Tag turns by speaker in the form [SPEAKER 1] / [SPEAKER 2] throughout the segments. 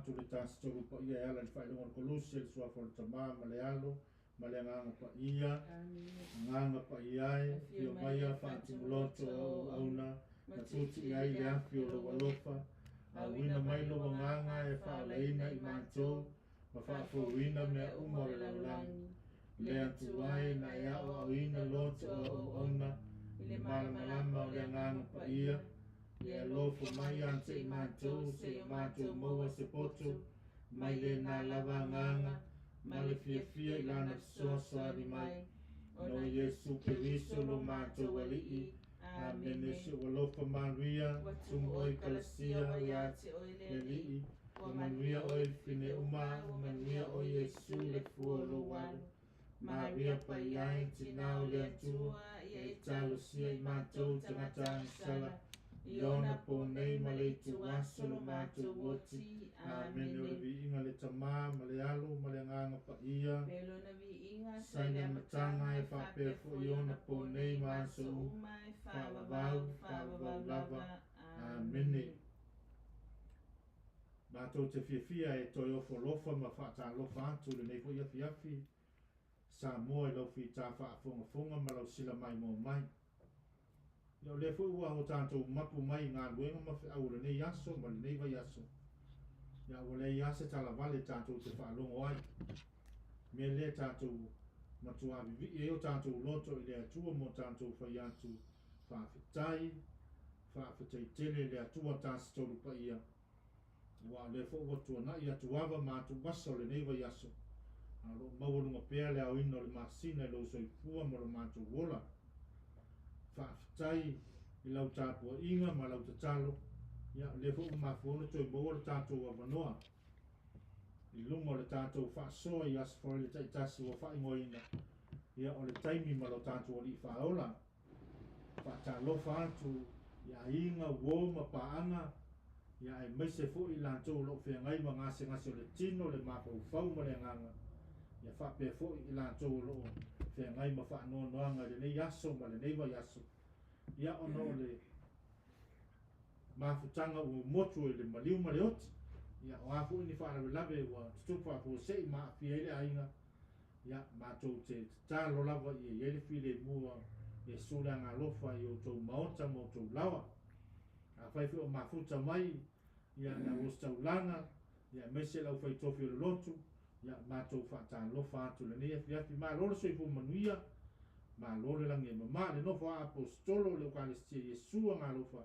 [SPEAKER 1] atu le Tasi Tolu Paia e ala i le faailoga o le Koluse, le Suafa o le Tama ma le Alo ma le Agaga Paia. Agaga Paia e, afio maia faatumuloto o auauna, ma tuutii ai le afi o lou alofa, auina mai lou Agaga e faaolaina i matou ma faafouina mea uma o le lalolagi. Le Atua e, na e aoaoina loto o auauna i le malamalama o le Agaga Paia, ia e alofa mai ia te i matou seia matou maua se poto mai lena lava Agaga ma le fiafia i lana fesoasoani mai, ona o Iesu Keriso lo matou Alii. Amene. Si ou alofa manuia, tumu oe Ekalesia ia te oe le Alii, ua manuia oe le fine uma, ua manuia oe Iesu le fua o lou alo. Maria Paia e, Tina o le Atua, ia e talosia i matou tagata agasala, i ona po nei ma le ituaso lo matou oti. Amene. O le viiga le Tama ma le Alo ma le Agaga Paia, sa i le amataga e faapea foi ona po nei ma aso uma, faavavau, faavavau lava. Amene. Matou te fiafia e toe ofo alofa ma faatalofa atu i lenei foi afiafi, Samoa i lau fita faafogafoga ma lau sila maimoa mai. Ia o lea foi ua o tatou mapu mai i galuega ma feau o lenei aso ma lenei vaiaso. Ia ua leai lava se talavale tatou te faalogo ai. Mea lea tatou matuā vivii ai o tatou loto i le Atua mo tatou fai atu faafetai, faafetai tele i le Atua Tasi Tolu Paia. Aua o lea foi ua tuanai atuava ma atuvasa o lenei vaiaso, a o lo o maualuga pea le aoina o le masina i lou soifua ma lo matou ola. Faafetai i lau tapuaiga ma lau tatalo, ia o lea foi ua mafua ona toe maua lo tatou avanoa i luga o le tatou faasoa i Aso Faraile taitasi ua faaigoaina, ia o le taimi ma lo tatou Alii Faaola. Faatalofa atu i aiga, uo ma paaga, ia aemaise foi i latou o lo o feagai ma gasegase o le tino, le mafaufau ma le agaga, ia faapea foi i latou o lo o feagai ma faanoanoaga i lenei aso ma lenei vaiaso, ia ona o le mafutaga ua motu i le maliu ma le oti, ia o a foi ni faalavelave ua tutupu faafuasei ma aafia ai le aiga, Ia, matou te tatalo lava ia i ai le filemu o Iesu le Agaalofa i outou maota ma outou laoa. Afai foi o mafuta mai ia le auositaulaga, ia aemaise le aufaitofi o le lotu, ia matou faatalofa atu i lenei afiafi. Malo le soifua manuia, malo le lagi e mama, le nofo a Aposetolo o le Eukalesitia Iesu Agaalofa,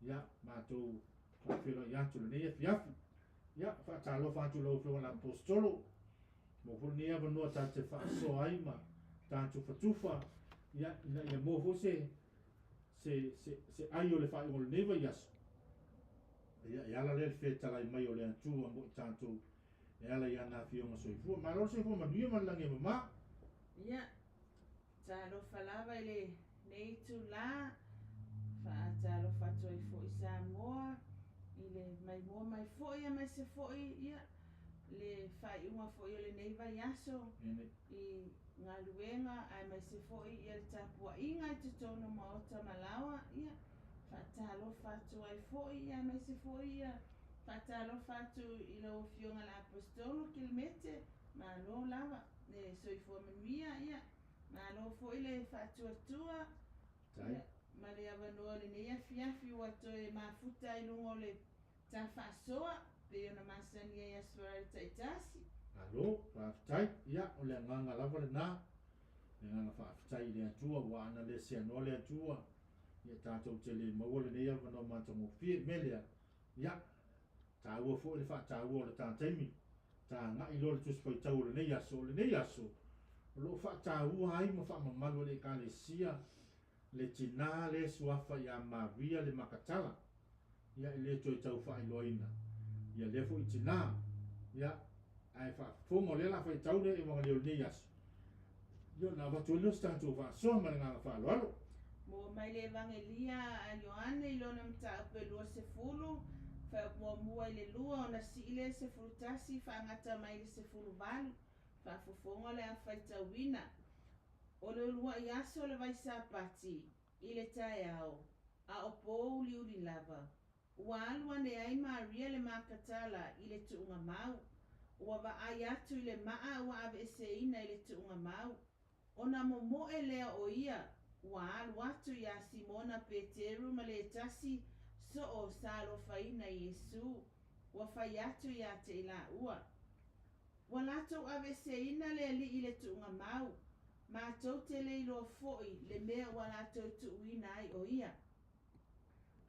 [SPEAKER 1] ia matou faafeiloai atu i lenei afiafi. Ia, faatalofa atu i lau Afioga i le Aposetolo, Maua foi lenei avanoa ta te faasoa ai ma ta tufatufa, ia, ina ia maua foi se, se, se, se ai o le faaiuga o lenei vaiaso. Ia, e ala lea le fetalai mai o le Atua mo i tatou e ala i ana afioga soifua. Malo le soifua manuia ma le lagi e mama.
[SPEAKER 2] Ia, Talofa lava i lenei itula, faatalofa atu ai foi Samoa i le maimoa mai foi aemaise foi ia le faaiuga foi o lenei vaiaso i galuega aemaise foi ia le tapuaiga i totonu o maota ma laoa. Ia faatalofa atu ai foi ia aemaise foi ia faatalofa atu i lau Afioga i le Aposetolo Kilimete, malo lava le soifua manuia, ia malo foi le faatuatua ia, ma le avanoa o lenei afiafi ua toe mafuta ai luga o le ta faasoa pei ona masani ai Aso Faraile taitasi.
[SPEAKER 1] Malo, faafetai. Ia, o le agaga lava lena, le agaga faafetai i le Atua, ua ana le seanoa le Atua, ia tatou te le maua lenei avanoa matagofie. Mea lea, ia, taua foi le faataua o le ta taimi, ta agai loa le Tusi Faitau o lenei aso. O lenei aso, o lo o faataua ai ma faamamalu e le Ekalesia le tinā lea e suafa ia Maria le Makatala. Ia, e le toe tau faailoaina ia lea foi tinā. Ia, ae faafofoga o lea o le a faitau le Euangelio o lenei aso. Ia, ona avatu ai lea o se tatou faasoa ma le agaga faaaloalo.
[SPEAKER 2] Maua mai le Evagelia a Ioane i lona mataupu e 20, faaiupu muamua i le lua, ona sii lea i le 11, faagata mai i le 18. Faafofoga o le a faitauina. O le uluai aso o le Vaisapati, i le taeao, a o po uliuli lava. Ua alu ane ai Maria le Makatala i le tuugamau, ua vaai atu i le maa ua aveeseina i le tuugamau, ona momoe lea o ia, ua alu atu iā Simona Peteru ma le tasi soo sa alofaina e Iesu, ua fai atu ia te i laua, Ua latou aveeseina le Alii i le tuugamau, matou te le iloa foi le mea ua latou tuuina ai o ia.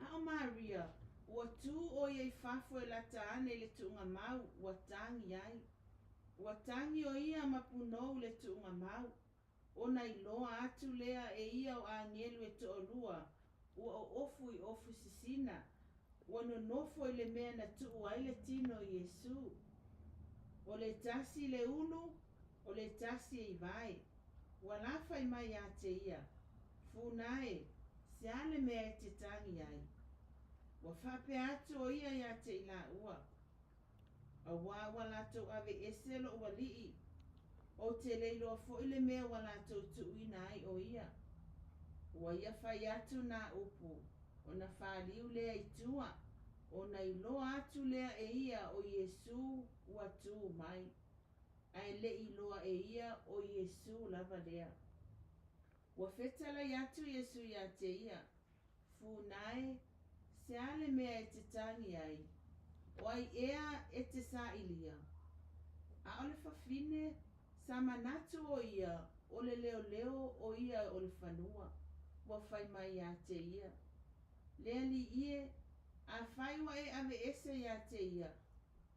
[SPEAKER 2] A o Maria, ua tu ʻo ia i fafo e lata ane i le tuugamau ua tagi ai. Ua tagi ʻo ia ma punou i le tuugamau, ona iloa atu lea e ia o agelu e toalua ua oofu i ofu sisina, ua nonofo i le mea na tuu ai le tino o Iesu. O le tasi i le ulu, o le tasi e i vae. Ua lafai mai ia te ia, Funa e, se a le mea e te tagi ai? Ua faapea atu ʻo ia iā te i laua, Auā ua latou aveese loʻu Alii, ou te le iloa foi le mea ua latou tuuina ai ʻo ia. Ua ia fai atu nā upu, ona faliu lea i tua, ona iloa atu lea e ia ʻo Iesū ua tū mai, ae le i iloa e ia ʻo Iesū lava lea. Ua fetalai atu Iesū iā te ia, Funa e, se a le mea e te tagi ai? O ai ea e te sailia? A o le fafine, sa manatu ʻo ia o le leoleo ʻo ia o le fanua, ua fai mai iā te ia, Le Alii e, afai ua e aveese iā te ia,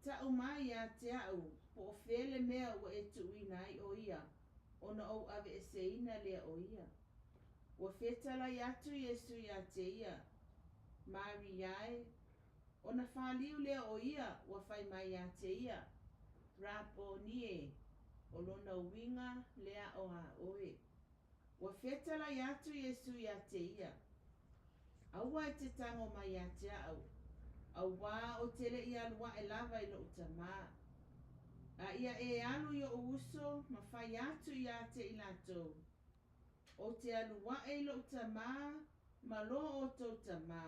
[SPEAKER 2] taʻu mai iā te aʻu po o fea le mea ua e tuuina ai ʻo ia, ona ou aveeseina lea o ia. Ua fetalai atu Iesu iā te ia, Maria e, ona faliu lea o ia ua fai mai iā te ia, Raponi e, o lona uiga le aʻo a ʻoe. Ua fetalai atu Iesu iā te ia, Aua e te tago mai iā te aʻu, auā ou te le i alu aʻe lava i loʻu Tamā. A ia e alu i oʻu uso ma fai atu iā te i latou, Ou te alu aʻe i loʻu Tamā ma lo ʻoutou Tamā,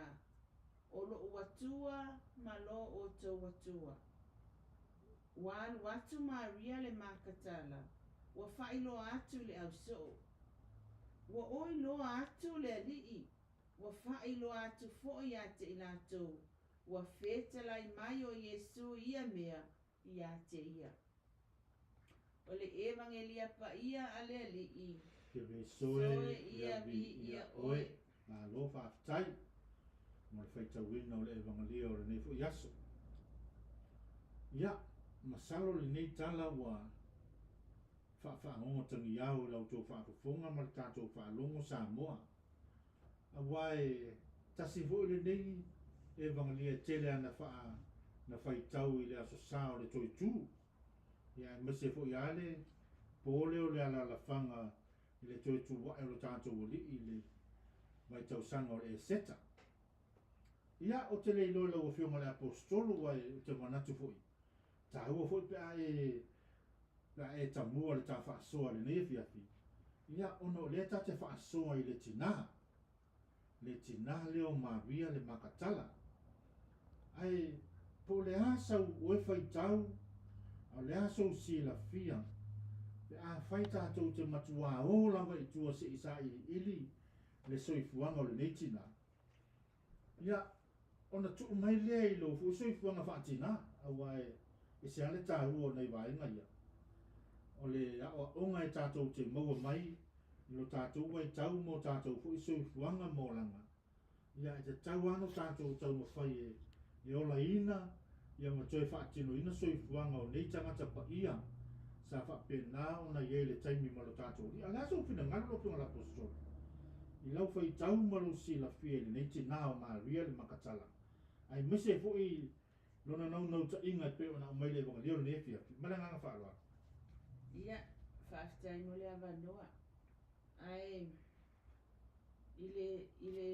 [SPEAKER 2] ʻo loʻu Atua ma lo ʻoutou Atua. Ua alu atu Maria le Makatala, ua faailoa atu i le ausoo. Ua ʻoi loa atu le Alii, ua faailoa atu foi iā te i latou, ua fetalai mai ʻo Iesū i ia mea iā te ia. O le Evagelia paia a le Alii.
[SPEAKER 1] Kerisoe ia viia oe. Malo faafetai mo le faitauina o le Evagelia o lenei foi aso. Ia, masalo lenei tala ua faafagogo tagiao i la outou faafofoga ma le tatou faalogo Samoa. Aua e tasi foi lenei Evagelia e tele ana faa na faitau i le Aso Sa o le Toe Tu. Ia aemaise foi lava le po lea o le alaalafaga i le toe tu ae o lo tatou Alii i le vaitausaga o le Eseta. Ia, ou te le iloa i lau Afioga i le Aposetolo, aua ou te manatu foi, taua foi pe a e, pe a e tamua le ta faasoa i lenei afiafi, ia, ona o lea ta te faasoa i le tinā. le tinā lea o Maria le Makatala. Ae po o le a sau oe faitau, a o le a sou silafia, pe afai tatou te matuā o lava i tua se i sailiili le soifuaga o lenei tinā, ia, ona tuu mai lea i lou foi soifuaga faatinā, aua e ese lava le taua o nai vaega ia. O le aoaoga e tatou te maua mai i lo tatou vaitau ma o tatou foi soifuaga ma olaga, ia e tatau lava ona tatou taumafai e olaina ia ma toe faatinoina soifuaga o nei tagata paia sa faapena ona i ai i le taimi ma lo tatou Alii. A o le a sou finagalo lau Afioga i le Aposetolo i lau faitau ma lou silafia i lenei tinā o Maria le Makatala, aemaise ai foi lona naunautaiga e pei ona aumai i le Evangelio i lenei afiafi? Ma le agaga faaaloalo.
[SPEAKER 2] Ia, faafetai mo le avanoa. Ae i le, i le,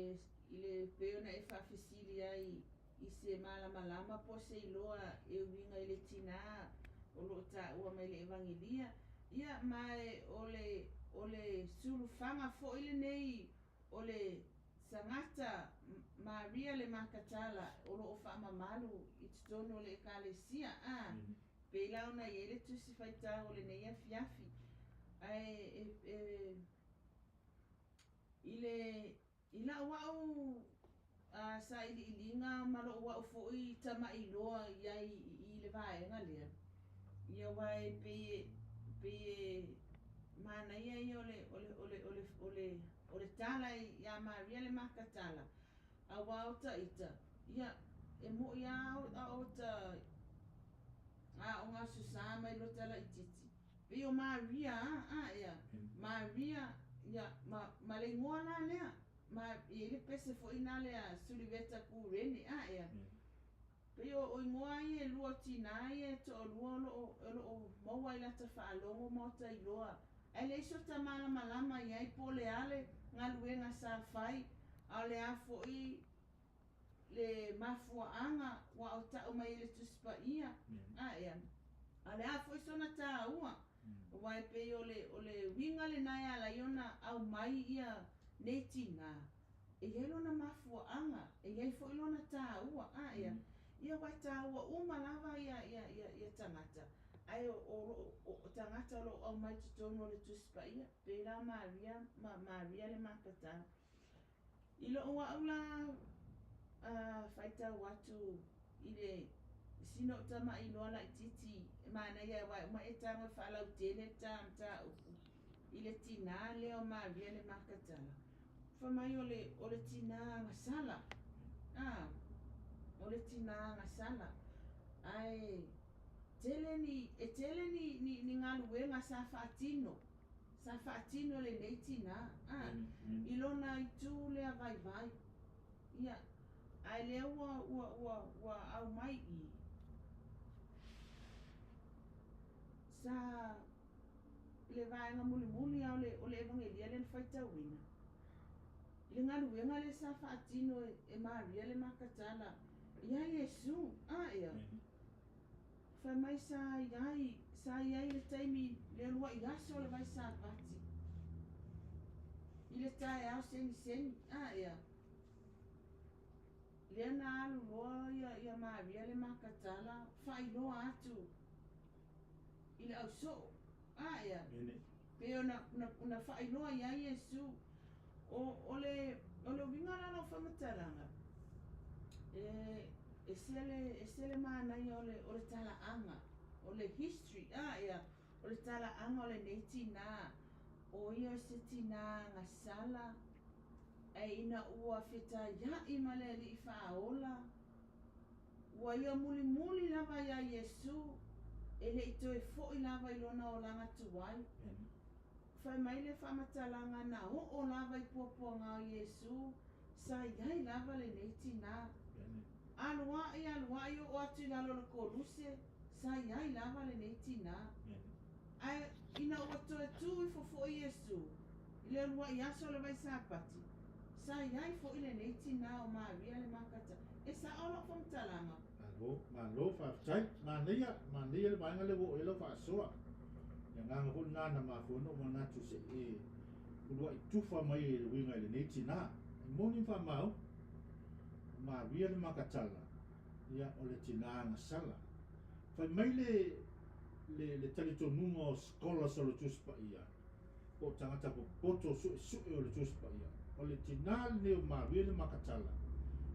[SPEAKER 2] i le, pei ona e faafesili ai i se malamalama po o se iloa e uiga i le tinā o lo o taua mai le Evagelia, ia, ma e o le, o le sulufaga foi lenei o le tagata Maria le Makatala o lo o faamamalu i totonu o le Ekalesia, a, pei la ona i ai le Tusi Faitau o lenei afiafi. Ae e, e, i le i lau au sailiiliga ma lou au foi tamailoa i ai i le vaega lea, ia aua e pei e pei e manaia ia o le o le o le o le o le o le tala ia Maria le Makatala, aua o taita, ia e mo'i lava a o ta aoga Aso Sa mai lota laitiiti, pei o Maria a, a ea, Maria, ia, ma, ma le igoa la lea, ma e i ai le pese foi na lea Suliveta Kurene, a ea. Pei o, o igoa ia e lua o tinā ia e toalua o lo o, o lo o maua i lata faalogo ma ota iloa, ae leai so ta malamalama i ai po o le a le galuega sa fai, a o le a foi le mafuaaga ua o tau mai ai le Tusi Paia, a ea, a o le a foi sona taua, aua e pei o le, o le uiga lena e ala ai ona aumai ia nei tinā, e i ai lona mafuaaga, e i ai foi lona taua, a ea, ia aua e taua uma lava ia, ia, ia, ia tagata, ae o, o, o, o tagata o lo o aumai i totonu o le Tusi Paia, pei la o Maria ma Maria le Makatala. I lou au la faitau atu i le sina ou tamailoa laitiiti e manaia aua e uma e tago e faalautele le ta mataupu i le tinā lea o Maria le Makatala. Fai mai o le, o le tinā agasala. A, o le tinā agasala. Ae tele ni, e tele ni, ni, ni galuega sa faatino Sa faatino e lenei tinā, a, i lona itu lea vaivai. Ia, ae lea ua, ua, ua, ua aumai i. Sa, le vaega mulimuli lava o le, o le Evagelia lea na faitauina, i le galuega lea sa faatino e, e Maria le Makatala ia Iesu, a, ea. Fai mai sa i ai, sa i ai le taimi le uluai aso o le vai Sapati. I le taeao segisegi, a ea, lea na alu loa ia, ia Maria le Makatala faailoa atu i le ausoo, a ea, pei ona, ona, ona faailoa i ai Iesu. O, o le, o le uiga la o lau faamatalaga, e, ese le, ese le manaia o le, o le talaaga, o le history, a ea, o le talaaga o lenei tinā, o ia o se tinā agasala, ae ina ua fetaiaʻi ma le Alii Faaola, ua ia mulimuli lava iā Iesu, e le i toe foʻi lava i lona olaga tuai. Fai mai le faamatalaga na oo lava i puapuaga o Iesu, sa i ai lava lenei tinā. Alu aʻe, alu aʻe, oo atu i lalo o le koluse, sa i ai lava lenei tinā. Ae ina ua toe tū ifo foi Iesu i le uluai aso o le vai Sapati, sa i ai foi lenei tinā o Maria le Makata. E saʻo lau faamatalaga?
[SPEAKER 1] Malo, malo, faafetai. Manaia, manaia le vaega lea ua oo i ai lau faasoa. Le agaga foi lena na mafua ai ona ou manatu se i uluai tufa mai e uiga i lenei tinā. E moni ma faamau, o Maria le Makatala, ia, o le tinā agasala. Fai mai le, le, le talitonuga o scholars o le Tusi Paia, po o tagata popoto suesue o le Tusi Paia, o le tinā lenei o Maria le Makatala,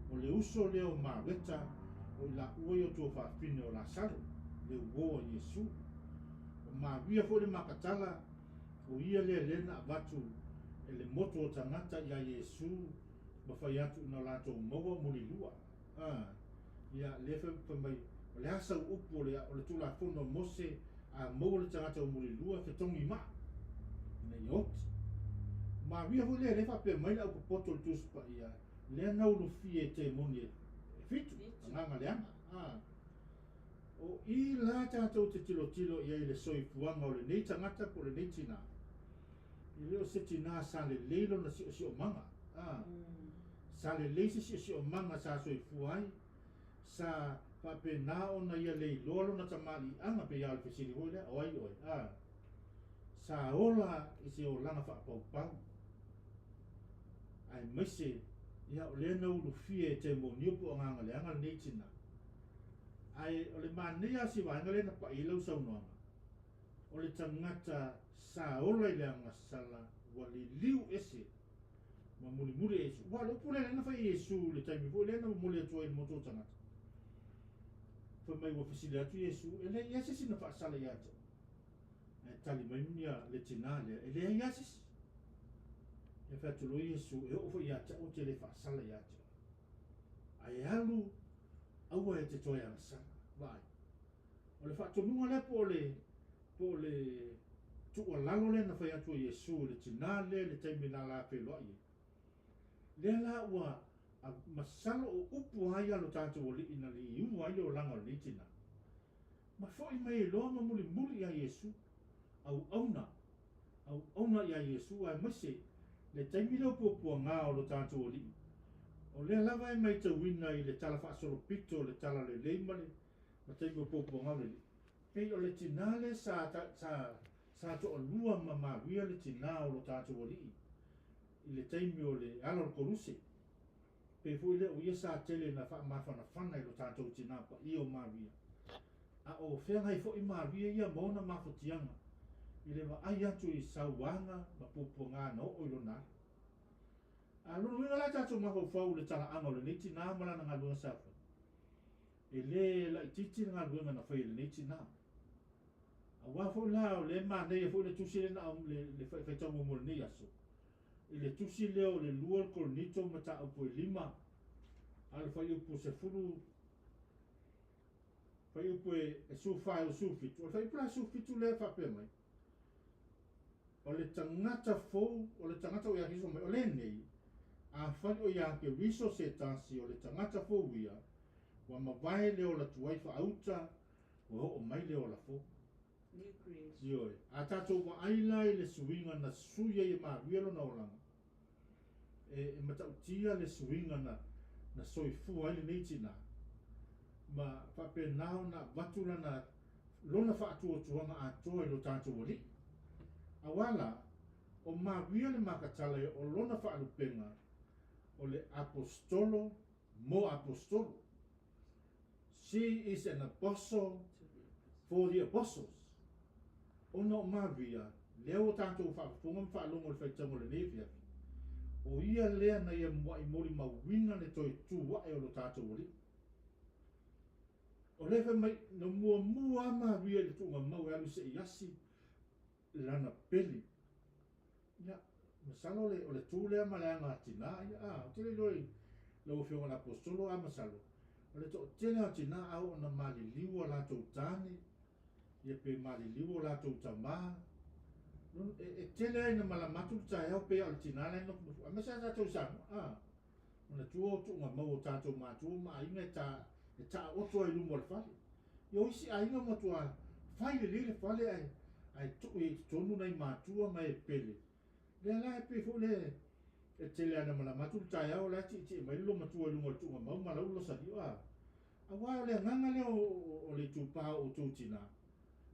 [SPEAKER 1] o le uso lea o Mareta, o i laua ia o tuafafine o Lasalo, le uo a Iesu. O Maria foi le Makatala, o ia lea lea na avatu e le motu o tagata iā Iesu ma fai atu ina latou maua mulilua. A, ia, lea fai, fai mai, o le a sau upu o le, o le Tulafono a Mose, a maua le tagata ua mulilua, fetogi maa, ina ia oti. Maria foi lea, lea faapea mai le aupopoto o le Tusi Paia, lea na ulufia e temoni e, e fitu, agaga leaga. A, o i la tatou te tilotilo i ai i le soifuaga o lenei tagata po o lenei tinā, e le o se tinā sa lelei lona siosiomaga. A, Sa lelei se siosiomaga sa soifua ai, sa faapena ona ia leiloa lona tamaliiaga, pei lava o le fesili foi lea, o ai oe? A, sa ola i se olaga faapaupau, aemaise Ia, o lea na ulufia e temonio po o agaga leaga lenei tinā. Ae o le manaia lava o si vaega lea na pai ai lau saunoaga, o le tagata sa ola i le agasala ua liliu ese ma mulimuli e Iesu. Aua o le upu lea lea na fai e Iesu i le taimi foi lea na momoli atu ai i le motu o tagata, fai mai ua fesili atu Iesu, e leai lava se isi na faasala ia te oe. Ae tali mai le tinā lea, e leai lava se isi. Ia fai atu loa Iesu, e oo foi ia te au ou te le faasala ia te oe. Ae alu, aua e te toe agasala. Vaai. O le faatonuga lea po o le, po o le tuualalo lea na fai atu e Iesu i le tinā lea i le taimi na ala feiloai ai. Lea la ua masalo o upu lava ia a lo tatou Alii na liua ai le olaga o lenei tinā. Ma foi mai ai loa ma mulimuli ia Iesu, auauna, auauna ia Iesu, aemaise le taimi lea o puapuaga o lo tatou Alii. O lea lava e maitauina i le Tala Faasolopito o le Talalelei ma le ma taimi o puapuaga o le Alii, pei o le tinā lea sa, sa, sa toalua ma Maria le tinā o lo tatou Alii i le taimi o le ala o le Koluse. Pei foi lea o ia sa tele na faamafanafana i lo tatou tinā paia o Maria. A o feagai foi Maria ia ma ona mafatiaga i le vaai atu i sauaga ma puapuaga na oo i lona ala. A lona uiga la tatou mafaufau i le talaaga o lenei tinā ma lana galuega sa fai, e le laitiiti le galuega na fai e lenei tinā. Aua foi la o lea e manaia foi le tusi lea na le faitau muamua i lenei aso, i le tusi lea o le 2 o Korinito mataupu e 5 a o le fuaiupu 10, fuaiupu e 14 e o 17. O le fuaiupu la 17 lea e faapea mai, o le tagata fou, o le tagata ua ia Keriso mai, o lenei, afai o ia Keriso se tasi, o le tagata fou ia, ua mavae le ola tuai faauta, ua oo mai le ola fou.
[SPEAKER 2] New creation.
[SPEAKER 1] Ioe. A tatou vaai la i le suiga na sui ai e Maria lona olaga, e matautia le suiga na soifua ai lenei tinā, ma faapena ona avatu lana lona faatuatuaga atoa i lo tatou Alii. Aua la, o Maria le Makatala o lona faalupega o le aposetolo mo aposetolo. She is an apostle for the apostles. Ona o Maria, lea ua tatou faafofoga ma faalogo i le faitauga o lenei afiafi, o ia lea na ia muai molimauina le toe tu ae o lo tatou Alii. O lea fai mai, na muamua lava Maria i le tuugamau e alu se i asi lana peli. Ia, masalo o le tu lea ma le aga a tinā ia. A, ou te le iloa i lau Afioga i le Aposetolo, a masalo, o le toatele lava o tinā a oo ina maliliu a latou tane, ia pe maliliu o latou tamā. E tele lava ina malama atu le taeao pei lava o le tinā la e nofonofo, aemaise lava tatou i Samoa. A, manatua o tuugamau o tatou matua ma aiga e taoto ai i luma o le fale. Ia o isi aiga ua matua fai lelei le fale ae tuu ai i totonu nai matua ma e pele. Lea la e pei foi le e tele lava ina malama atu le taeao o la e tietie mai le loomatua i luga o le tuugamau ma lau losalio a. Aua o le agaga lea o le itupa o outou tinā,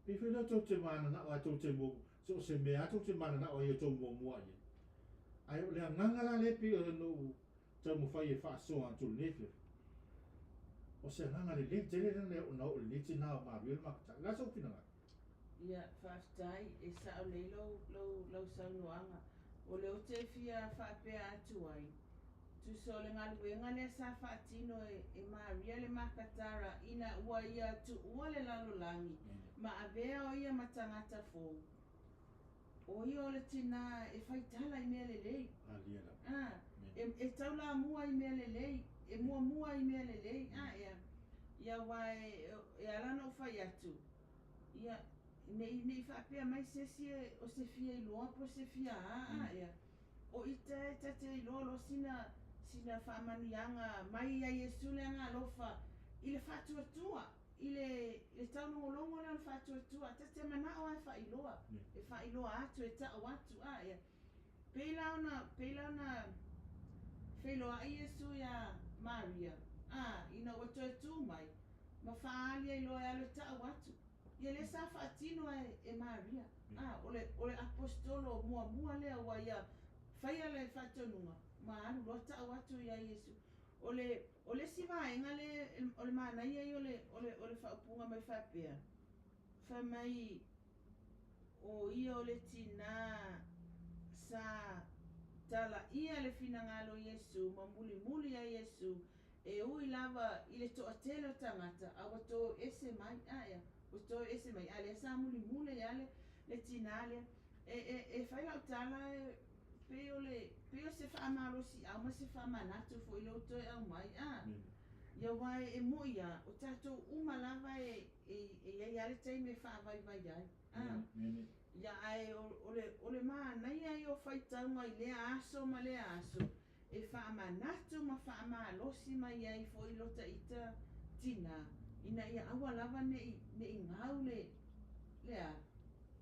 [SPEAKER 1] pei foi lea tou te mananao lava tou te so o se mea lava tou te mananao ai e tou muamua i ai. Ae o le agaga la lea e pei ona ou taumafai e faasoa atu i lenei afiafi, o se agaga lelei tele lea na oo i lenei tinā o Maria le Makatala. O le a sou finagalo?
[SPEAKER 2] Ia, faafetai, e sao lelei lou saunoaga. O lea ou te fia faapea atu ai, tusa o le galuega lea sa faatino e Maria le Makatara ina ua ia tuua le lalolagi ma avea o ia ma tagata fou. O ia o le tinā e faitala i mea lelei. A, e taulamua i mea lelei, e muamua i mea lelei. A, ea, ia aua e ala ona ou fai atu, ia, ne i faapea mai se isi o se fia iloa po o se fia a, a, ea. O ita e ta te iloa loa sina faamanuiaga mai ia Iesu le agaalofa i le faatuatua, i le taulogologo lea o le faatuatua, ta te manao lava e faailoa, e faailoa atu, e tau atu, a, ea. Pei la ona feiloai Iesu ia Maria, a, ina ua toe tu mai, ma faaali ai loa e alu e tau atu. Ia lea sa faatino e Maria, a, o le aposetolo muamua lea ua ia faia le faatonuga. Ma alu loa ta'u atu iā Iesu. O le, o le isi vaega lea o le manaia ia o le, o le, o le faaupuga mai faapea, fai mai o ia o le tinā sa talaia le finagalo o Iesu ma mulimuli iā Iesu e ui lava i le toatele o tagata a ua toe ese mai, a ea, ua toe ese mai, a o lea sa mulimuli ai lava le, le tinā lea. E, e, e fai lau tala e pei o le, pei o se faamalosiau ma se faamanatu foi lea ua toe aumai, a. Ia aua e mo'i lava, o tatou uma lava e, e, e i ai lava le taimi e faavaivai ai, a. Ia ae o, o le, o le manaia ia o faitauga i lea aso ma lea aso, e faamanatu ma faamalosi mai ai foi lo ita tinā, ina ia aua lava ne'i, ne'i gau le, le a,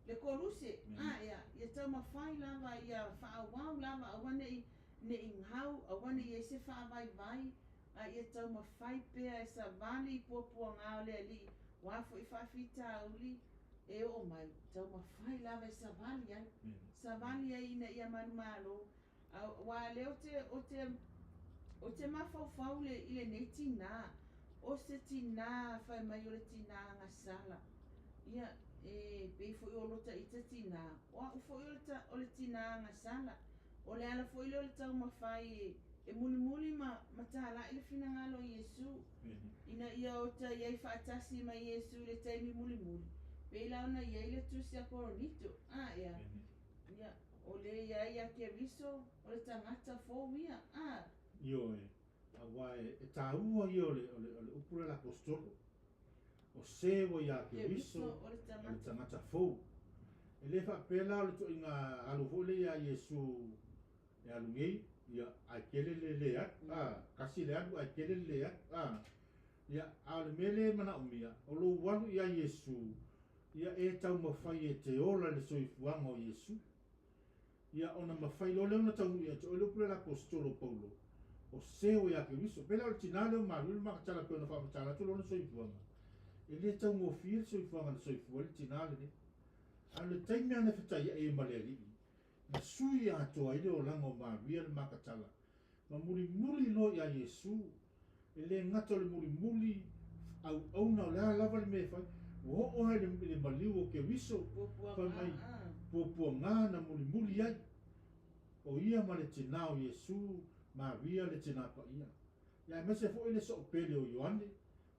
[SPEAKER 2] le koluse, a ea, ia taumafai lava ia faaauau lava aua ne'i, ne'i gau, aua ne i i ai se faavaivai, a ia taumafai pea e savali i puapuaga o le Alii, o a foi faafitauli e oo mai, taumafai lava e savali ai, savali ai ina ia manumalo. Aua o lea ou te, ou te, ou te mafaufau i lenei tinā, o se tinā fai mai o le tinā agasala. Ia, e pei foi o lota ita tinā, o au foi o le, ta, o le tinā agasala. O le ala foi lea o le taumafai e, e mulimuli ma, ma tala'i le finagalo o Iesu, ina ia ota i ai faatasi ma Iesu i le taimi mulimuli, pei la ona i ai le tusi a Korinito. A, ea. Ia, o le i ai ia Keriso, o le tagata fou ia, a.
[SPEAKER 1] Ioe, aua e taua ia o le, o le, o le upu lea a le Aposetolo, o se ua iā Keriso, o le tagata fou. E le faapea la o le ituaiga alu foi lea iā Iesu e alu nei, ia, ae tele le le alu, a, tasi le alu ae tele le le alu, a. Ia, a o le mea lea e manaomia, o lou alu iā Iesu, ia e taumafai e te ola i le soifuaga o Iesu. Ia, ona mafai loa lea ona taunuu ia te oe le upu lea a le Aposetolo o Paulo, o seo ia Keriso. Pei la o le tinā lea o Maria le makatala pei ona faamatala atu lona soifuaga, e le taugofie le soifuaga na soifua ai le tinā lenei. A o le taimi lava na fetaiai ai ma le Alii, na sui atoa ai le olaga o Maria le makatala, ma mulimuli loa ia Iesu, e le gata o le mulimuli auauna o le a lava le mea e fai, ua oo lava i le maliu o Keriso, fai mai, puapuaga na mulimuli ai, o ia ma le tinā o Iesu, Maria le tinā paia. Ia aemaise foi le soopele o Ioane,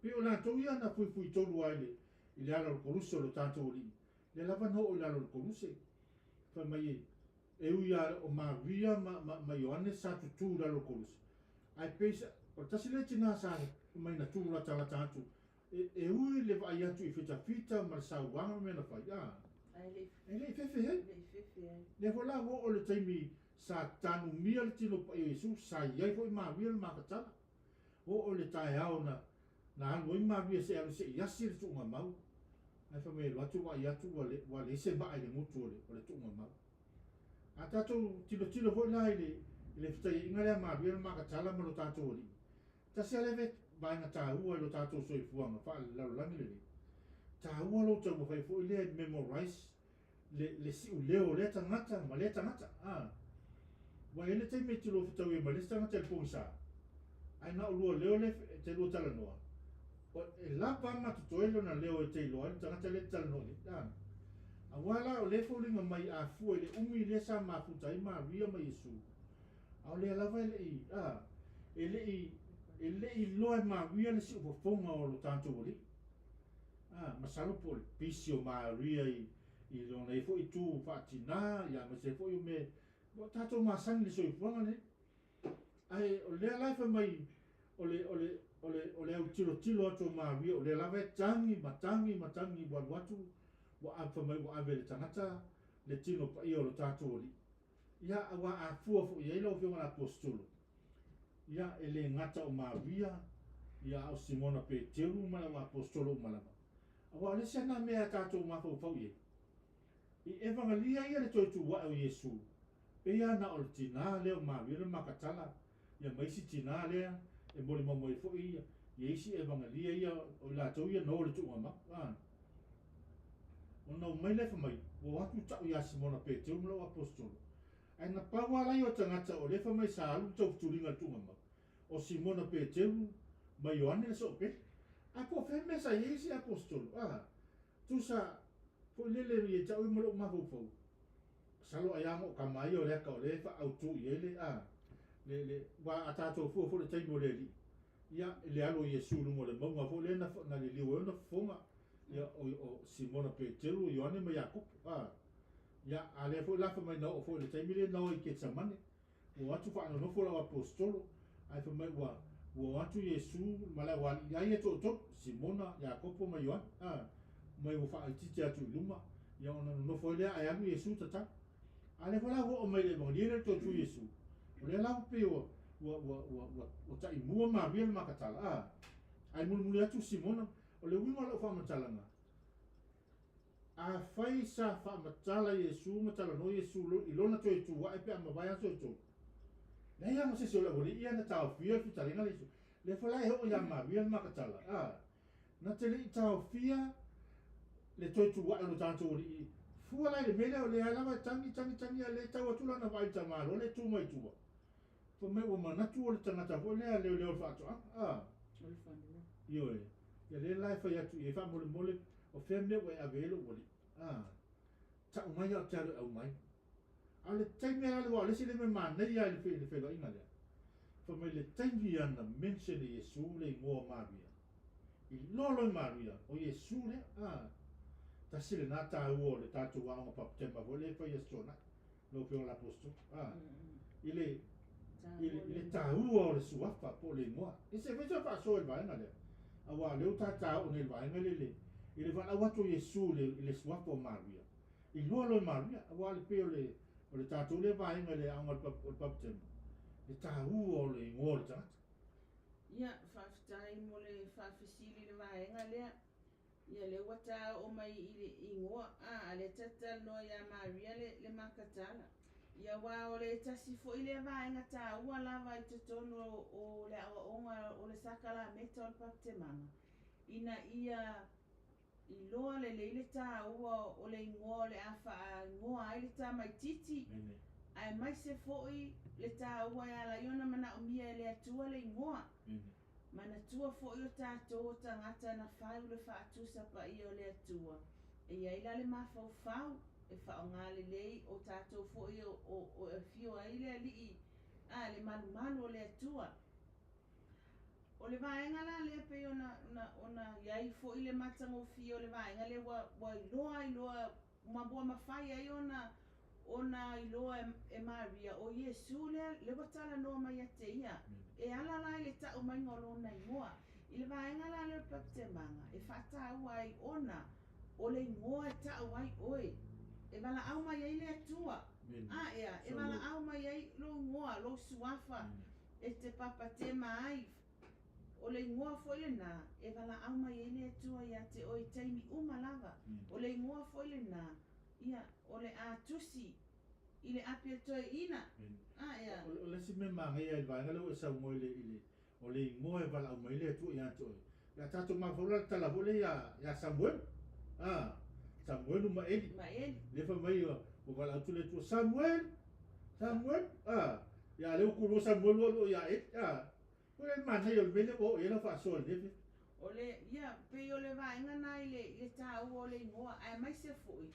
[SPEAKER 1] pei o latou ia na fuifuitolu lava i le ala o le koluse o lo tatou Alii, lea lava na oo i lalo o le koluse, fai mai e, E ui lava o Maria ma, ma, ma Ioane sa tutū i lalo o le koluse, ae pei sa, o le tasi lea tinā sa fai mai na tū latalata atu, e, e ui le vaai atu i fitafita ma le sauaga ma mea na fai, a,
[SPEAKER 2] Ae le i,
[SPEAKER 1] e le i fefe ai.
[SPEAKER 2] Le i fefe ai.
[SPEAKER 1] Lea foi la ua oo i le taimi sa tanumia le tino paia o Iesu, sa i ai foi Maria le makatala. Ua oo i le taeao na, na alu ai Maria se i alu se i asi le tuugamau, ae fai mai e alu atu vaai atu ua le, ua leai se maa i le gutu o le, o le tuugamau. A tatou tilotilo foi la i le, i le fetaiaiga lea a Maria le Makatala ma lo tatou Alii, tasi lava lea vaega taua i lo tatou soifuaga faalelalolagi lenei, taua lou taumafai foi lea e memorize le, le siuleo o lea tagata ma lea tagata. A, ua i ai le taimi e te lua fetaui ai ma le isi tagata i le pogisa, ae na o lua leo lea e te lua talanoa, e lapa ma totoe lona leo e te iloa ai le tagata lea e te talanoa i ai. A, aua la o lea e foliga mai a fua i le umi lea sa mafuta ai Maria ma Iesu, a o lea lava e le i, a, e le i, e le i iloa e Maria le siufofoga o lo tatou Alii. A, masalo po o le pisi o Maria i, i lona ia foi itu faatinā, ia aemaise ai foi o mea, ua tatou masani i le soifuaga lenei. Ae o lea la e fai mai o le, o le, o le, o le autilotilo atu o Maria, o lea lava e tagi ma tagi ma tagi ua alu atu, ua ave, fai mai ua ave e le tagata le tino paia o lo tatou Alii. Ia, aua a fua foi i ai lau Afioga i le Aposetolo, ia, e le gata o Maria, ia, a o Simona Peteru ma le au Aposetolo uma lava. Aua o le isi lena mea a tatou mafaufau i ai, I Evagalia ia le toe tu ae o Iesu, pei lava na o le tinā lea o Maria le Makatala, ia ma isi tinā lea e molimau mai foi ia, ia isi Evagalia ia o i latou ia no le tuugamau. A. Ona omai lea fai mai, ua o atu ta'u iā Simona Peteru ma lau Aposetolo. Ae na pau lava la ia o tagata o lea fai mai sa alu le taufutuliga i le tuugamau, o Simona Peteru ma Ioane le soopele. Ae po o fea mea sa i ai isi Aposetolo, a? Tusa foi lele ia te au ia ma lou mafaufau, masalo ai lava o tama ia o le ata o lea e faaautu i ai le, a? Le, le, aua a tatou fua foi i le taimi o le Alii, ia, i le alu o Iesu i luga o le mauga foi lea na, na liliu ai ona fofoga, ia, o, o Simona Peteru, o Ioane ma Iakopo, a? Ia, a lea foi la fai mai na oo foi i le taimi lea na o i Ketsamane, ua o atu faanonofo lau Aposetolo, ae fai mai ua, ua o atu Iesu ma le aualii a ia toatolu, Simona, Iakopo ma Ioane, a, mai ua faaitiiti atu i luma, ia ona nonofo ai lea ae alu Iesu tatalo. A lea foi la ua oo mai i le Evagelia lea le toe tu Iesu, o lea la ua pei ua, ua, ua, ua, ua, ua taimua Maria le Makatala, a, ae mulimuli atu Simona, o le uiga o lau faamatalaga, Afai sa faamatala Iesu ma talanoa Iesu i lona toe tu ae pe a mavae aso e tolu, leai lava ma se isi o le aualii ia na taofia le fetalaiga a Iesu. Lea foi la e oo ia Maria le Makatala, a, na te le i taofia le toe tu ae o lo tatou Alii. Fua la i le mea lea, o lea lava e tagi, tagi, tagi, a le tau atu lana vaai i le tamaloa lea e tu mai tua. Fai mai ua manatu o le tagata foi lea leoleo o le faatoaga, a.
[SPEAKER 2] O le fanua.
[SPEAKER 1] Ioe. Ia lea la e fai atu i ai faamolemole, o fea mea ua e ave ai lou alii? A. Tau mai au te alu e aumai. A o le taimi lava lea, aua o le isi lea mea manaia lava i le feiloaiga lea, fai mai le taimi ana mention e Iesu le igoa o Maria, iloa loa e Maria, o Iesu lea, a. Tasi lena taua o le tatou aoga baptema foi lea e fai i Aso Toonai. Lau Afioga i le Aposetolo, a, i le, i le, i le taua o le suafa po o le igoa. E se fai se faasoa i le vaega lea, aua o lea ua tata oo nei i le vaega lea i le, i le valaau atu o Iesu i le, i le suafa o Maria. Iloa loa e Maria, aua o le pei o le, o le tatou lea vaega i le aoga o le baptema, le taua o le igoa o le tagata.
[SPEAKER 2] Ia, faafetai mo le faafesili i le vaega lea. Ia lea ua ta oo mai i le igoa, a, a lea ta te talanoa ia Maria le, le Makatala. Ia aua o le tasi foi lea vaega taua lava i totonu o, o le aoaoga o le sakalameta o le Papatemaga, ina ia iloa lelei le taua o le igoa o le a faaigoa ai le tamaititi, aemaise foi le taua e ala ai ona manaomia e le Atua le igoa. Manatua foi o tatou o tagata na fai le faatusa paia o le Atua. E i ai la le mafaufau e faaaoga lelei o tatou foi o, o, o e afio ai le Alii, a, le malumalu o le Atua. O le vaega la lea pei ona, ona, ona i ai foi le matagofie o le vaega lea ua, ua iloa ai loa ma ua mafai ai ona, ona iloa e, e Maria, o Iesu lea, lea ua talanoa mai ia te ia. E ala la i le tau maiga o lona igoa. I le vaega la lea o le Papatemaga, e faataua ai ona o le igoa e tau ai oe. E valaau mai ai le Atua. A ea, e valaau mai ai lou igoa, lou suafa, e te papatema ai. O le igoa foi lena e valaau mai ai le Atua ia te oe i taimi uma lava. O le igoa foi lena, ia, o le a tusi i le api a toeaina. A ea.
[SPEAKER 1] O le isi mea manaia i le vaega lea ua e saunoa i le, i le, o le igoa e valaau mai ai le Atua ia te oe. Ia tatou mafaufau la i le tala foi lea ia, ia Samuelu. A, Samuelu ma Eli.
[SPEAKER 2] Ma Eli.
[SPEAKER 1] Lea fai mai ua valaau atu le Atua, Samuelu, Samuelu, a, ia lea ua kulua Samuelu alu ia Eli, a. O le manaia o le mea lea ua oo i ai lau faasoa i lenei afiafi.
[SPEAKER 2] O le, ia, pei o le vaega na i le, i le taua o le igoa, aemaise foi,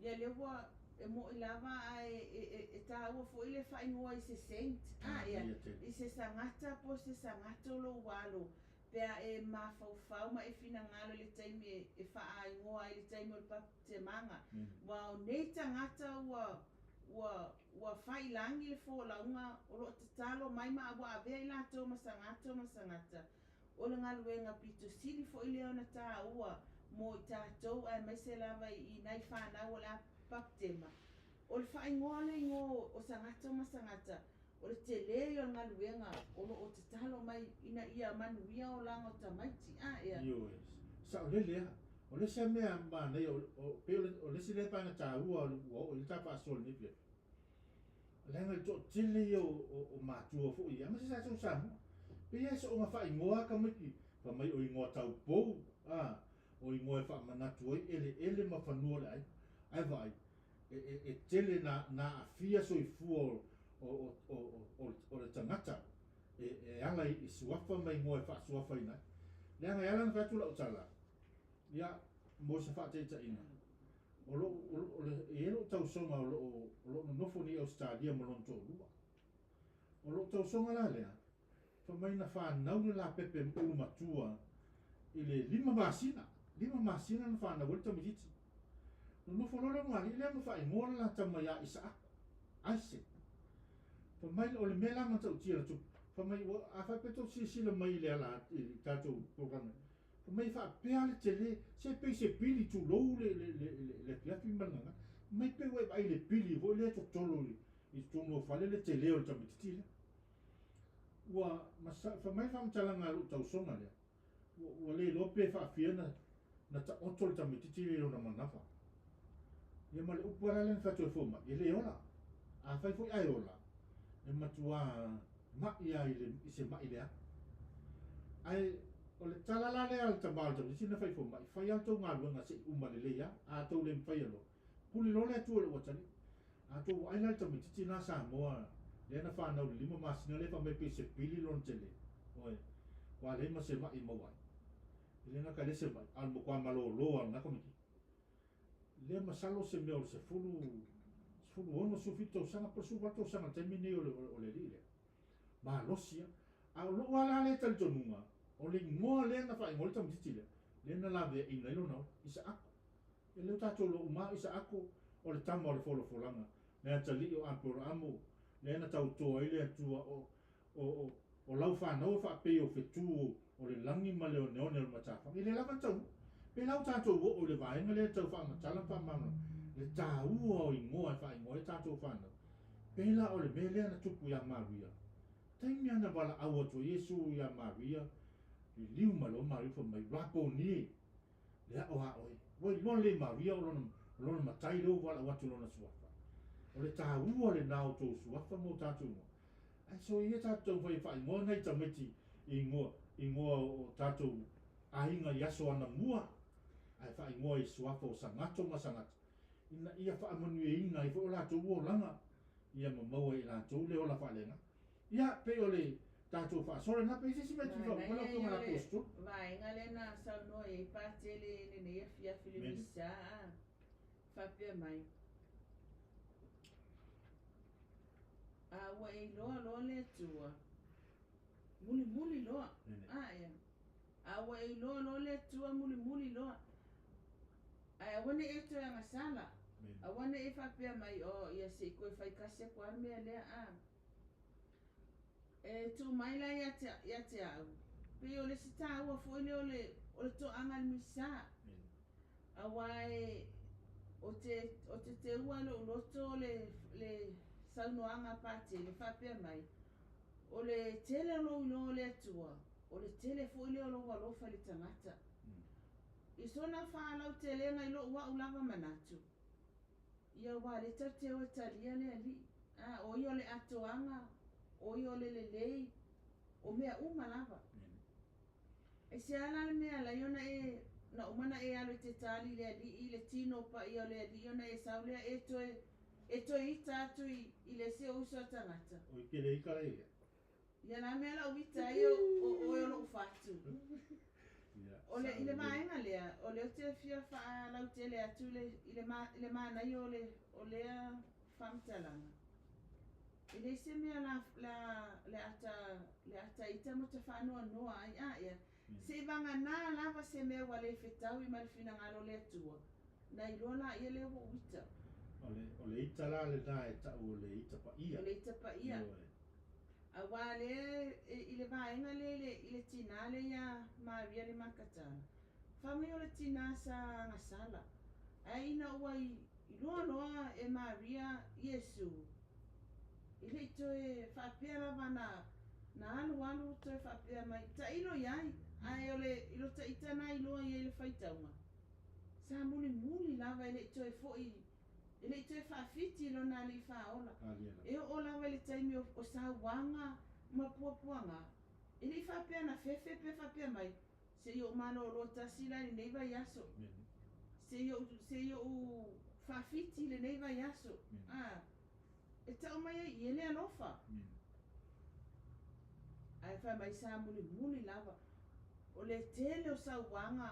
[SPEAKER 2] ia lea ua, e mo'i lava ae e, e, e taua foi le faaigoa i se saint, a, ia, i se sagata po o se sagata o lou alo, pe a e mafaufau ma e finagalo i le taimi e, e faaigoa ai i le taimi o le baptemaga. Aua o nei tagata ua, ua, ua fai i lagi le folauga o lo o tatalo mai ma ua avea i latou ma sagata ma sagata. O le galuega pito sili foi lea ona taua mo i tatou aemaise lava i nai fanau o le a baptema. O le faaigoa o le igoa o sagata ma sagata, o le tele ia o le galuega o lo o tatalo mai ina ia manuia olaga o tamaiti. A ea.
[SPEAKER 1] Ioe. Saolele lava. O le isi lava mea manaia, pei o le isi lea vaega taua ua oo i ai le ta faasoa i lenei afiafi, leaga i le toatele ia o matua foi ia, aemaise sa sau Samoa, pei lava e soona faaigoa lava tamaiti, fai mai o igoa taupou, a, o igoa e faamanatu ai eleele ma fanua o le aiga. Ae vaai, e tele na aafia soifua o le tagata e ala i suafa ma igoa e faasuafaina ai. Leaga e ala ona fai atu lau tala, ia, mo se faataitaiga, o lou, o le, e i ai lou tausoga o loo nonofo nei i Ausetalia ma lona toalua. O lou tausoga la lea, fai mai na fanau le lapepe ulumatua i le 5 masina, 5 masina na fanau ai le tamaitiiti. Nonofo loa le ulugalii lea ma faaigoa le la tama ia Isaako, Isaac. Fai mai o le mea la matautia na tupu, fai mai ua a faapea tou silasila mai i le ala i le tatou program, fai mai e faapea le tele, se pei se pili tulou le afiafi ma le gagana. Fai mai pei ua e vaai i le pili foi lea e totolo i totonu o fale le tele o le tamaitiiti lea. Ua fai mai le faamatalaga a lou tausoga lea, ua le iloa pe faafia na taoto le tamaitiiti lea i lona manava. Ia ma le upu lava lea na fai atu ai fua mai, e le ola. Afai foi ae ola, e matua mai lava i se mai leaga. Ae o le tala la lea a le tama o le tamaitiiti na fai fua mai, fai lava le tou galuega se'i uma lelei lava, a tou le mafai loa, pule loa le Atua i lou atalii. A tou vaai la i le tamaitiiti lena Samoa lea na fanau i le 5 masina lea fai mai pei se pili lona tele, oi, ua leai ma se mai e maua ai. E le gata i lea se mai, a o le matua malolo lava o lena tamaitiiti. Lea masalo se mea o le 10, 16, 17 tausaga po o le 18 tausaga i le taimi lenei o le alii lea. Malosi lava. A o lou lava la lea talitonuga, o le igoa lea na faaigoa ai le tamaitiiti lea, lea na laveaiina ai lona ola, Isaako. E le o tatou iloa uma lava o Isaako o le tama o le folafolaga, le atalii o Aperamo, lea na tauto ai le Atua o lau fanau e faapei o fetu o le lagi ma le oneone o le matafaga. E le lava na taunuu. Pe la ua tatou oo i le vaega lea e tau faamatala ma faamalamalama le taua o igoa e faaigoa ai tatou fanau. Pe la o le mea lea na tupu ia Maria. Taimi lava na valaau atu ai Iesu ia Maria, liliu mai loa Maria fai mai, Raponie, le ao a oe. Ua iloa lelei e Maria o lona matai lea ua valaau atu i lona suafa. O le taua lena o tou suafa ma o tatou igoa. Ae soia tatou taumafai e faaigoa nai tamaiti i igoa o tatou aiga i aso anamua, ae faaigoa i suafa o Sagato ma Sagata, ina ia faamanuiaina ai foi o latou olaga, ia ma maua e i latou le ola faaleagaga. Ia, pei o le tatou faasoa lena, pe i ai se isi mea e te fia faaopoopo lau Afioga i le Aposetolo.
[SPEAKER 2] Vaega lea na saunoa i ai Patele i lenei afiafi i le Misa a faapea mai, A ua e iloa loa le Atua, mulimuli loa, a ea, a ua e iloa loa le Atua mulimuli loa, ae aua ne i e toe agasala, aua ne i e faapea mai, o, ia se i toe fai tasi atu lava le mea lea, a. E tuu mai la ia te au, pei o le isi taua foi lea o le toaga i le Misa, aua e o te teua i lou loto le saunoaga a Patele faapea mai, o le tele o lou iloa o le Atua, o le tele foi lea o lou alofa i le tagata. I sona faalautelega i lou au lava manatu, ia aua o lea tatou te o e talia le Alii, a o ia o le atoaga, o ia o le lelei, o mea uma lava. Aisea la le mea e ala ai ona e, na uma ona e alu e te tali i le Alii, le tino paia o le Alii, ona e sau lea e toe, e toe ita atu i le isi ou uso a tagata.
[SPEAKER 1] O i ke le ita lea ia.
[SPEAKER 2] Ia la mea lau ita ai o oe o lou fatu. O le, i le vaega lea, o lea ou te fia faalautele atu i le manaia o lea faamatalaga. E leai se mea le ata ita ma te faanoanoa ai, a ea, seivagana lava se mea ua le fetaui ma le finagalo o le Atua, na iloa laia lea ua ou ita.
[SPEAKER 1] O le ita la lena e tau o le ita paia.
[SPEAKER 2] O le ita paia. Aua lea i le vaega lea i le tinā lea ia Maria le Makatala, fai mai o le tinā sa agasala, ae ina ua iloa loa e Maria Iesu, e le i toe faapea lava na alu alu toe faapea mai, tailo i ai, ae o le i lota ita na iloa i ai le faitauga, sa mulimuli lava e le i toe foi, e le i toe faafiti lona alii faaola. E oo lava i le taimi o sauaga ma puapuaga, e le i faapea na fefe pe faapea mai, seia ou malolo tasi la i lenei vaiaso, seia ou faafiti i lenei vaiaso, a, e tau mai ai i e le alofa. Ae fai mai sa mulimuli lava, o le tele o sauaga,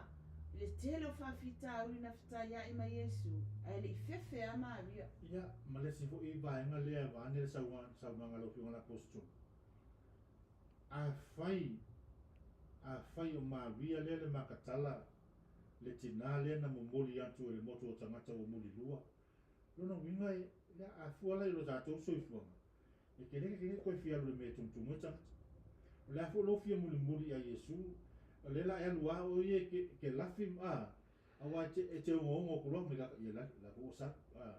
[SPEAKER 2] i le tele o faafitauli na fetaia'i ma Iesu, ae le i fefe a Maria.
[SPEAKER 1] Ia, ma le isi foi vaega lea vaeane le saunoaga a lau Afioga i le Aposetolo. Afai, afai o Maria lea le makatala, le tinā lea na momoli atu e le motu o tagata ua mulilua, lona uiga e, lea a fua la i lo tatou soifuaga, e te le te toe fia alu i le mea e tumutumu ai tagata. O le a foi lou fia mulimuli ia Iesu, o lea la e alu lava oe ia e te lafi a, aua e te ogoogo atu loa mai ia la la foi ua sau a,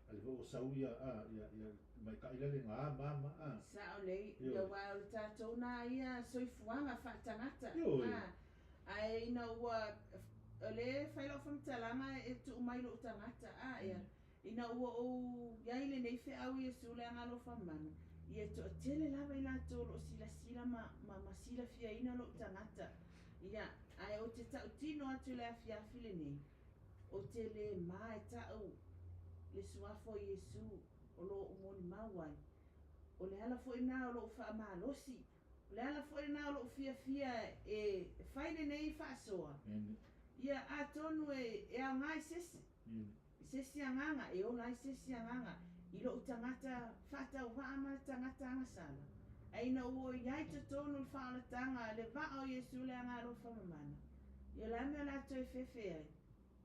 [SPEAKER 1] a lea foi ua sau ia a ia ia tamaitai la le na ma ma a.
[SPEAKER 2] Sao lelei, ia aua o le tatou na ia soifuaga faatagata a, ae ina ua, o lea e fai lau faamatalaga e tuu mai lou tagata a, ia, Ina ua ou i ai i lenei feau Iesu le Agaalofa Mana, ia e toatele lava i latou o lo o silasila ma, ma, ma silafiaina lou tagata. Ia, ae ou te tautino atu i le afiafi lenei, ou te le ma e tau le Suafa o Iesu o lo o ou molimau ai. O le ala foi lena o lou faamalosi, o le ala foi lena o lou fiafia e fai lenei faasoa. Ia, atonu e, e aoga i se isi. I se isi agaga, e ola ai se isi agaga i lou tagata faatauvaa ma le tagata agasala. Ae ina ua i ai totonu le faaolataga, le vaa o Iesu le Agaalofa Mamana, ia o le a mea o le a toe fefe ai?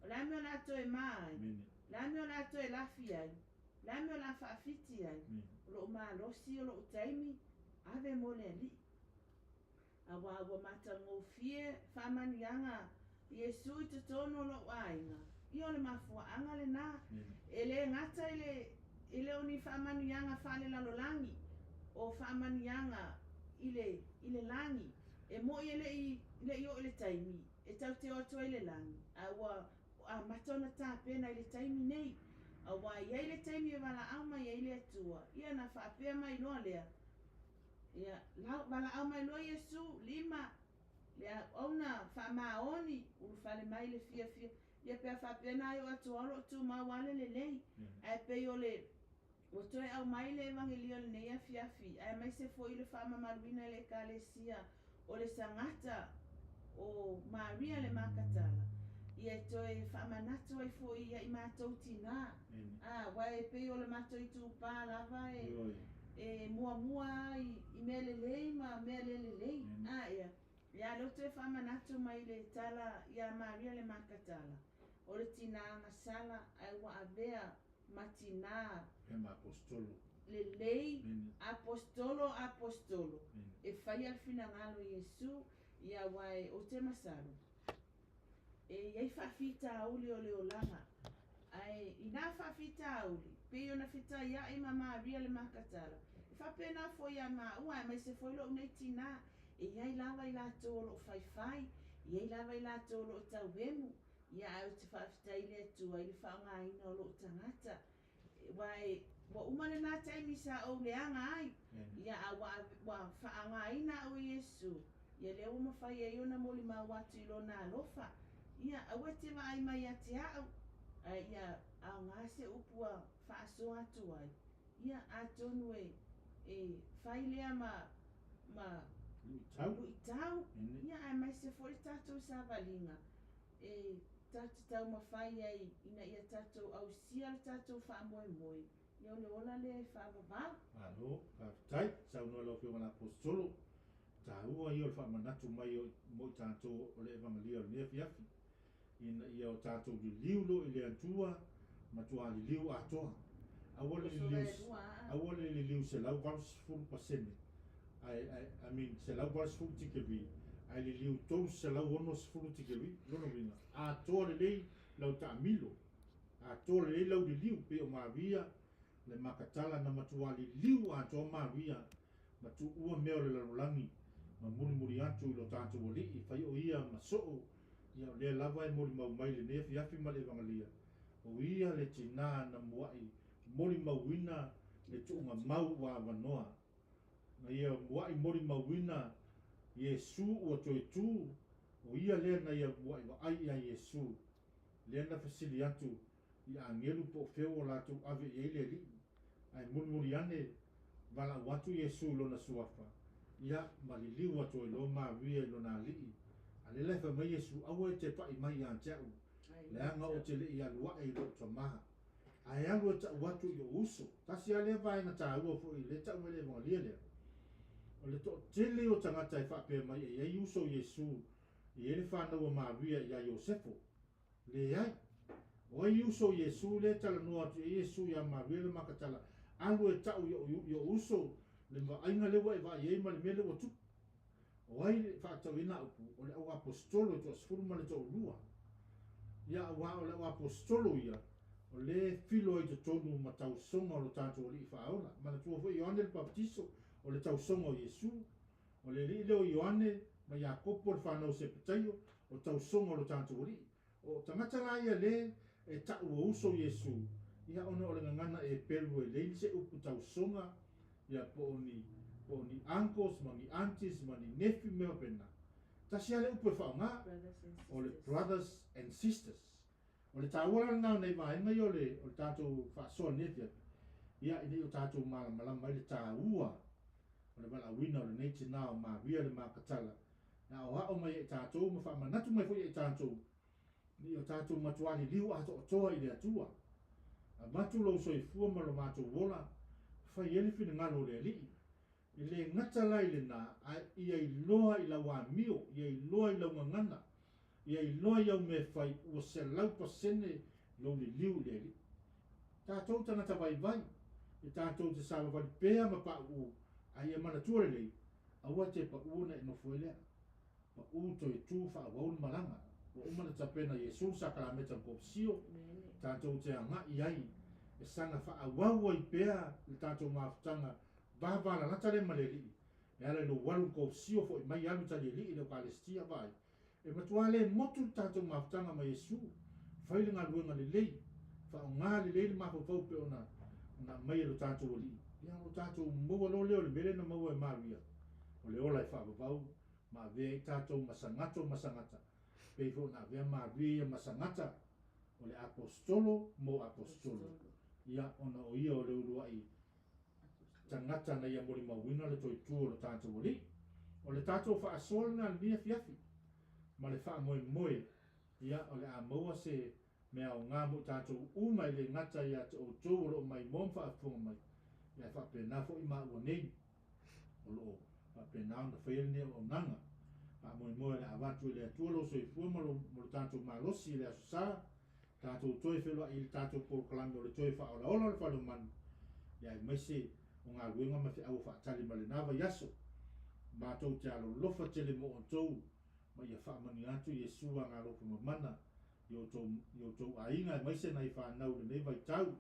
[SPEAKER 2] O le a mea o le a toe ma ai? O le a mea o le a toe lafi ai? O le a mea o le a faafiti ai? O lou malosi, o lou taimi, ave mo le Alii. Aua ua matagofie faamanuiaga Iesu i totonu o lou aiga. Ia o le mafuaaga lena. E le gata i le e le o ni faamanuiaga faalelalolagi, o faamanuiaga i le i le lagi. E moi e le i le i oo i le taimi e tau te o atu ai i le lagi, a ua amata ona tapena i le taimi nei. Aua e i ai le taimi e valaau mai ai le Atua, ia ona faapea mai loa lea, Ia, lau, valaau mai loa Iesu, lima, le auauna faamaoni, ulufale mai le fiafia. Ia pe a faapea na e oo atu lava o lo o tumau lava le lelei. Ae pei o le, ua toe aumai le Evangelio i lenei afiafi, aemaise foi le faamamaluina e le Ekalesia o le sagata o Maria le Makatala, ia e toe faamanatu ai foi ia i matou tinā. A, aua e pei o le matou itupa lava e, e muamua lava i, i mea lelei ma mea le lelei. A, ia, ia lea ua toe faamanatu mai le tala ia Maria le Makatala, o le tinā agasala ae ua avea ma tinā.
[SPEAKER 1] Ia ma aposetolo.
[SPEAKER 2] Lelei, aposetolo, aposetolo, e faia le finagalo o Iesu, ia aua e ou te masalo, e i ai faafitauli o le olaga, ae i na faafitauli, pei ona fetaia'i ma Maria le Makatala, e faapena foi ia maua, aemaise foi lou nei tinā, e i ai lava i latou o lo o faifai, e i ai lava i latou o lo o tauemu, Ia ae ou te faafetai i le Atua i le faaaogaina o lou tagata, aua e, ua uma lena taimi sa ou leaga ai, ia a ua, ua faaaogaina au e Iesu, ia lea ua mafai ai ona molimau atu i Lona alofa. Ia, aua e te vaai mai ia te au, ae ia aoga se upu ua faasoa atu ai, ia atonu e, e fai lea ma, ma
[SPEAKER 1] luitau,
[SPEAKER 2] luitau, ia aemaise foi le tatou savaliga. E tatou te taumafai ai ina ia tatou ausia le tatou faamoemoe, ia o le ola lea e faavavau.
[SPEAKER 1] Malo, faafetai, saunoa lau Afioga i le Aposetolo, taua ia o le faamanatu mai o mo i tatou o le Evangelia o lenei afiafi, ina ia o tatou liliu loa i le Atua, matua liliu atoa. Aua le liliu, aua le liliu 180%, ae, ae, I mean, 180 tikeri, ae liliu 360 tikeri, lona uiga, atoa lelei lau taamilo, atoa lelei lau liliu, pei o Maria le Makatala na matua liliu atoa Maria, ma tuua mea o le lalolagi, ma mulimuli atu i lo tatou Alii, fai o ia ma soo, ia o lea lava e molimau mai lenei afiafi ma le Evangelia, o ia le tinā na mua'i molimauina le tuuga mau ua avanoa. Na ia mua'i molimauina Iesu ua toe tu, o ia lea na ia mua'i vaai ia Iesu. Lea na fesili atu i agelu po o fea ua latou ave i ai le Alii. Ae mulimuli ane valaau atu Iesu i lona suafa, ia ma liliu atu ai loa Maria i lona Alii. A lea la e fai mai Iesu, Aua e te pai mai ia te a'u, leaga ou te le i alu ae i lou Tamā. Ae alu e ta'u atu i o'u uso. Tasi lava lea vaega taua foi lea e ta'u mai le Evagelia lea, o le toatele o tagata e faapea mai e i ai uso o Iesu, e i ai le fanau a Maria ia Iosefo. Leai. O ai uso o Iesu lea e talanoa atu i ai Iesu ia Maria le Makatala, alu e ta'u i o'u uso le vaaiga lea ua e vaai ai ma le mea lea ua tupu. O ai le faatatauina upu? O le auaposetolo e toasefulu ma le toalua. Ia, aua o le auaposetolo ia, o lea e filo ai i totonu ma tausoga o lo tatou Alii Faaola. Manatua foi Ioane le Papatiso, o le tausoga o Iesu. O le alii lea o Ioane ma Iakopo le fanau o Sepetaio, o tausoga o lo tatou Alii. O tagata la ia lea e ta'u o uso o Iesu, ia ona o le gagana Eperu e leai se upu tausoga, ia po o ni po o ni uncles ma ni aunties ma ni nephew mea faapena. Tasi lava le upu e faaaoga, o le brothers and sisters. O le taua la lena o nai vaega ia o le o le tatou faasoa i lenei afiafi, ia ina ia o tatou malamalama ai le taua o le valaauina o lenei tinā o Maria le Makatala, e aoao mai ai i tatou ma faamanatu mai foi ia i tatou, ina ia o tatou matuā liliu atoatoa i le Atua. Avatu lou soifua ma lo matou ola, fai ai le finagalo o le Alii. E le gata la i lena, ae ia iloa i lau amio, ia iloa i lau gagana, ia iloa i au mea e fai, ua 100% lou liliu i le Alii. Tatou tagata vaivai, e tatou te savavali pea ma pauu, ae ia manatua lelei, aua te pau ona e nofo ai lea. Pau toe tu faaauau le malaga. Ua uma ona tapena Iesu le sakalameta o le Kopisio, tatou te agai ai e saga faaauau ai pea le tatou mafutaga vavalalata lea ma le Alii, e ala i lou alu i le Kopisio, foi mai alu i Talialii i le Eukalesitia, vaai, e matuā le motu le tatou mafutaga ma Iesu, fai le galuega lelei, faaaoga lelei le mafaufau pei ona ona aumai e lo tatou Alii, ia ona o tatou maua loa lea o le mea lea na maua e Maria, o le ola e faavavau ma avea ai tatou ma sagato ma sagata, pei foi ona avea Maria ia ma sagata o le Aposetolo mo Aposetolo, ia ona o ia o le uluai tagata na ia molimauina le toe tu o lo tatou Alii. O le tatou faasoa lena i lenei afiafi, ma le faamoemoe, ia o le a maua se mea aoga mo i tatou uma e le gata ia te outou o lo o maimoa ma faafofoga mai, ia ae faapena foi maua nei o lo o faapena ona faia lenei auaunaga. Faamoemoe o le a avatu e le Atua lou soifua ma lo, ma lo tatou malosi i le Aso Sa, tatou toe feiloai i le tatou polokalame o le toe faaolaola o le Fale o Manu, ia aemaise o galuega ma feau o faatali ma lena vaiaso. Matou te alolofa tele mo outou, ma ia faamanuia atu Iesu agalofa mamana i outou, i outou aiga aemaise nai fanau i lenei vaitau.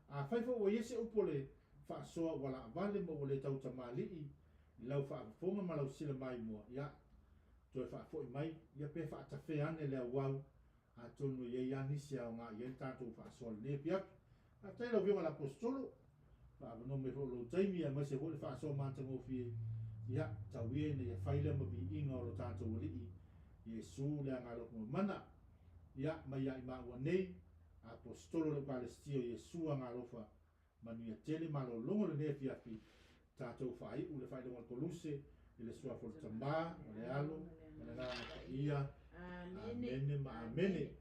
[SPEAKER 1] Afai foi ua i ai se upu o le faasoa ua laavale ma ua le tau tamalii i lau faafofoga ma lau sila maimoa, ia, toe faafoi mai, ia pe faatafe ane le auau, atonu e i ai lava nisi e aoga i ai le tatou faasoa i lenei afiafi. Faafetai i lau Afioga i le Aposetolo, faaavanoa mai foi o lou taimi aemaise foi le faasoa matagofie, ia, tau ia ina ia fai lea ma viiga o lo tatou Alii Iesu le agalofa mamana, ia, mai ia i maua nei, Aposetolo o le Eukalesitia o Iesu Agalofa, manuia tele malologo lenei afiafi, tatou faaiu le faailoga o le Koluse i le Suafa o le Tama, o le Alo, ma le Agaga Paia. Amene ma Amene.